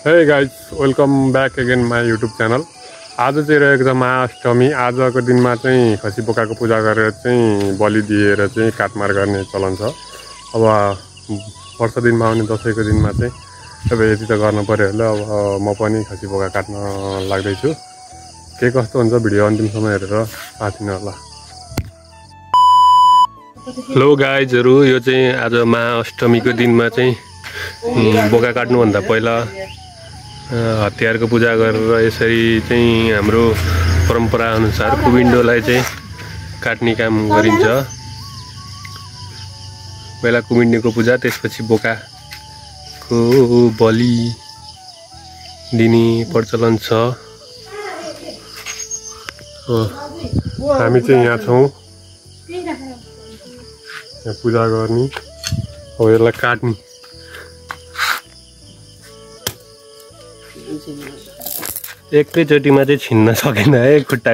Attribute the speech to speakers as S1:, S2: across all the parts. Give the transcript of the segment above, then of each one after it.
S1: Hey guys, welcome back again my YouTube channel. आज चाहिँ रहेको छ महाअष्टमी। आजको दिनमा चाहिँ खसी बोकाको पूजा गरेर चाहिँ बलि दिएर चाहिँ काटमार गर्ने चलन छ। अब वर्ष दिनमा आउने दशैंको दिनमा चाहिँ अब यति त गर्नु पर्यो होला। अब म पनि खसी बोका काट्न लाग्दै छु। के कस्तो हुन्छ भिडियो अन्तिमसम्म हेरेर साथ दिनु होला। हेलो गाइजहरु, यो चाहिँ आज महाअष्टमीको दिनमा चाहिँ बोका काट्नु भन्दा पहिला हतियारको पूजा गरेर यसरी चाहिँ हाम्रो परम्परा अनुसार कुबिन्डोलाई चाहिँ काट्ने काम गरिन्छ। पहिला कुबिन्डोको पूजा, त्यसपछि बोकाको बलि दिने प्रचलन छ। हामी चाहिँ यहाँ छौं, यहाँ पूजा गर्ने, अब यसलाई काट्ने। एकैचोटीमा चाहिँ छिन्न सकेन है, खुट्टा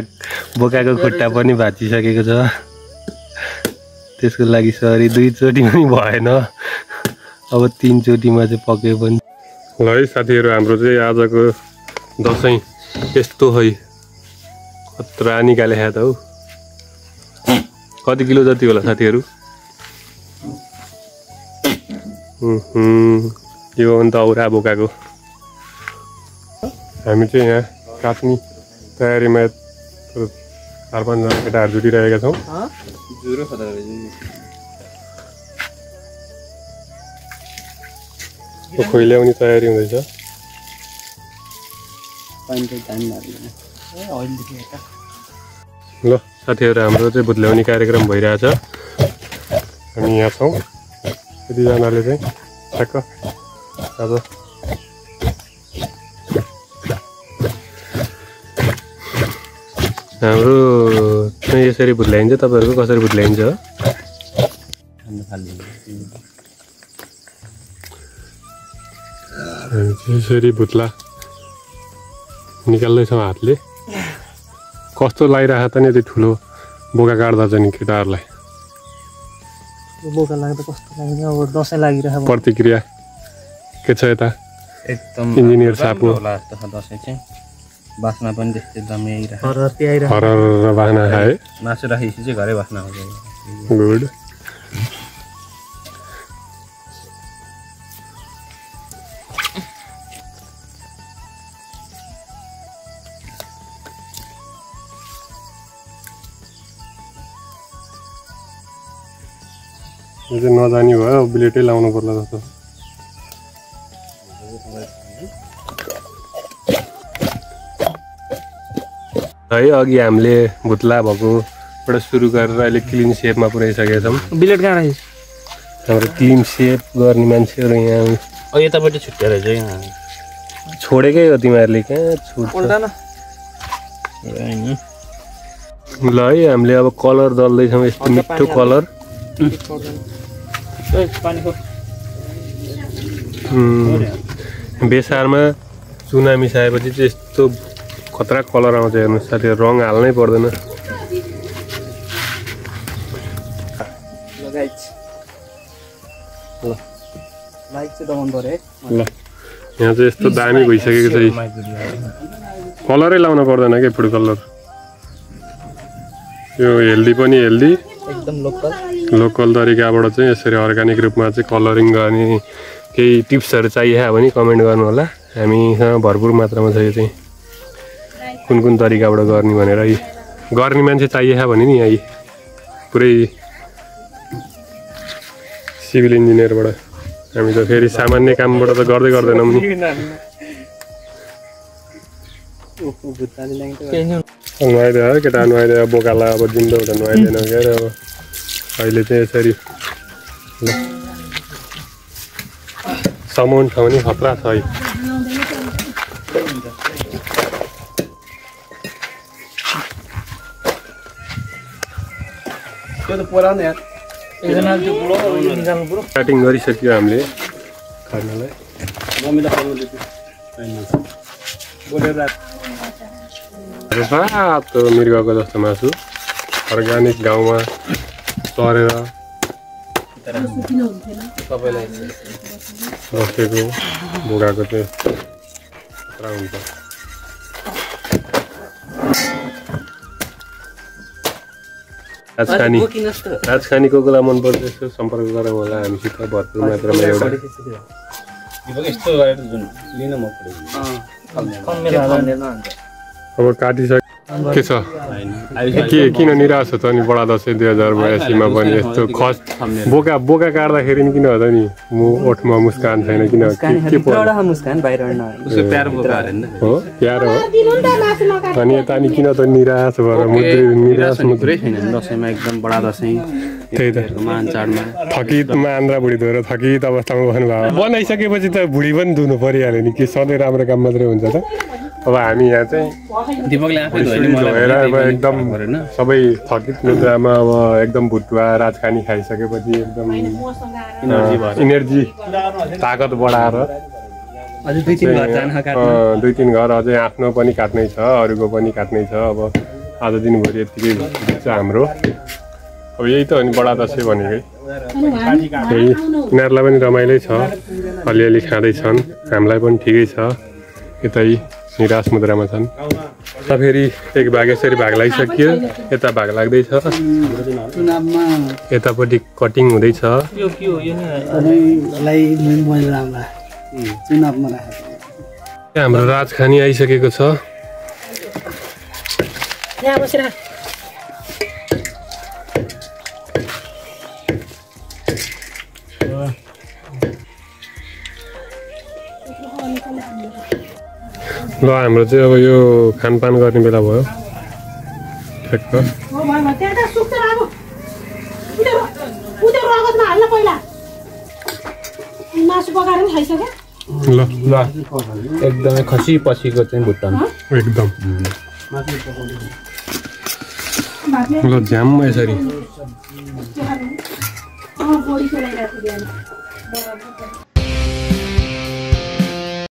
S1: बोकाको खुट्टा पनि भाँचिसकेको छ। त्यसको लागि सरी, दुईचोटी पनि भएन, अब तीनचोटीमा चाहिँ पक्कै पनि। ल है साथीहरु, हाम्रो चाहिँ आजको दशैं यस्तो है, खतरा निकाले त हौ। कति किलो जति होला साथीहरु? यो अन्त औरा बोकाको। हामी चाहिँ यहाँ काट्ने तयारीमा 4-5 जना केटाहरू जुटिरहेका छौँ। खोइ ल्याउने तयारी हुँदैछ। ल साथीहरू, हाम्रो चाहिँ भुत्ल्याउने कार्यक्रम भइरहेछ। हामी यहाँ छौँ, यतिजनाले चाहिँ ठ्याक्क आज हाम्रो चाहिँ यसरी भुत्ल्याइन्छ। तपाईहरुको कसरी भुत्ल्याइन्छ? यसरी भुत्ला निकाल्दैछौँ हातले। कस्तो लागिरहेको त नि यति ठुलो बोका काट्दा चाहिँ नि केटाहरूलाई।
S2: बोका लाग्दा कस्तो लाग्यो? अब दशैं लागिरहेको
S1: प्रतिक्रिया के छ यता?
S3: एकदम
S1: इन्जिनियर साहब
S3: होला जस्तो छ। दशैं चाहिँ बास्ना पनि त्यस्तै दमै आइरहेको।
S1: हरर बास्ना खाए।
S3: मासु राखेपछि चाहिँ घरै बास्ना आउँछ।
S1: गुड। यो चाहिँ नजानी भयो, ब्लेडै लाउनु पर्ला जस्तो। है अघि हामीले भुत्ला भएकोबाट सुरु गरेर अहिले क्लिन सेपमा पुर्याइसकेका छौँ।
S2: बिलेट कहाँ राखेछ?
S1: हाम्रो क्लिन सेप गर्ने मान्छेहरू यहाँ
S3: यतापट्टि छुट्टिएर चाहिँ
S1: छोडेकै हो। तिमीहरूले कहाँ छुट्छ? ल है, हामीले अब कलर दल्दैछौँ। यस्तो मिठो कलर। बेसारमा चुना मिसाएपछि चाहिँ यस्तो खतरा कलर आउँछ। हेर्नु साथीहरू, रङ हाल्नै पर्दैन। ल यहाँ चाहिँ यस्तो दामी भइसकेको छ। कलरै लाउन पर्दैन के, फुड कलर। यो हेल्दी पनि हेल्दी,
S2: एकदम
S1: लोकल तरिकाबाट चाहिँ यसरी अर्ग्यानिक रूपमा चाहिँ कलरिङ गर्ने केही टिप्सहरू चाहिए भने कमेन्ट गर्नु होला। हामीसँग भरपुर मात्रामा छ। यो चाहिँ कुन कुन तरिकाबाट गर्ने भनेर गर्ने मान्छे चाहिए भने नि यहाँ पुरै सिभिल इन्जिनियरबाट। हामी त फेरि सामान्य कामबाट त गर्दै गर्दैनौँ नि। नुहाइदियो केटा, नुहाइदियो। बोकालाई अब जिन्दो हुँदा नुहाइदिएन के अरे। अब अहिले चाहिँ यसरी सामान ठाउँ खतरा छ है। काटिङ गरिसक्यो हामीले खानालाई। रातो मृगको जस्तो मासु अर्ग्यानिक गाउँमा चरेर बसेको बोकाको चाहिँ खतरा हुन्छ। राजखानीको कुरा मनपर्छ यसो सम्पर्क गरौँ होला हामीसित भरपुर मात्रामा एउटा
S3: यस्तो गरेर जुन लिन म
S1: अब काटिसके के छ किन निराश हो त नि बडा दसैँ 2082 पनि यस्तो खस बोका काट्दाखेरि नि किन हो त नि ओठमा मुस्कान छैन किन हो प्यारो हो अनि यता नि किन त निराश भएर निराश मात्रै
S3: छैन दसैँमा एकदम बडा दसैँ
S1: त्यही त थकितमा आन्द्रा बुढी धोएर थकित अवस्थामा बस्नुभयो बनाइसकेपछि त बुढी पनि धुनु परिहाल्यो नि के सधैँ राम्रो काम मात्रै हुन्छ त। अब हामी यहाँ चाहिँ धोएर अब एकदम सबै थकित निद्रामा अब एकदम भुटुवा राजखानी खाइसकेपछि एकदम इनर्जी ताकत बढाएर 2-3 घर अझै आफ्नो पनि काट्नै छ अरूको पनि काट्नै छ। अब आज दिनभरि यतिकै छ हाम्रो। अब यही त हो नि बडा दसैँ भनेकै यही यिनीहरूलाई पनि रमाइलै छ अलिअलि खाँदैछन् हामीलाई पनि ठिकै छ यतै निराश मुद्रामा छन्। त फेरि एक भाग यसरी भाग लागिसक्यो यता भाग लाग्दैछ यतापट्टि कटिङ हुँदैछ हाम्रो राजखानी आइसकेको छ। ल हाम्रो चाहिँ अब यो खानपान गर्ने बेला भयो ठ्याक्क। ल ल
S3: एकदमै खसी पसीको चाहिँ भुट्टान
S1: एकदम ल झ्याम यसरी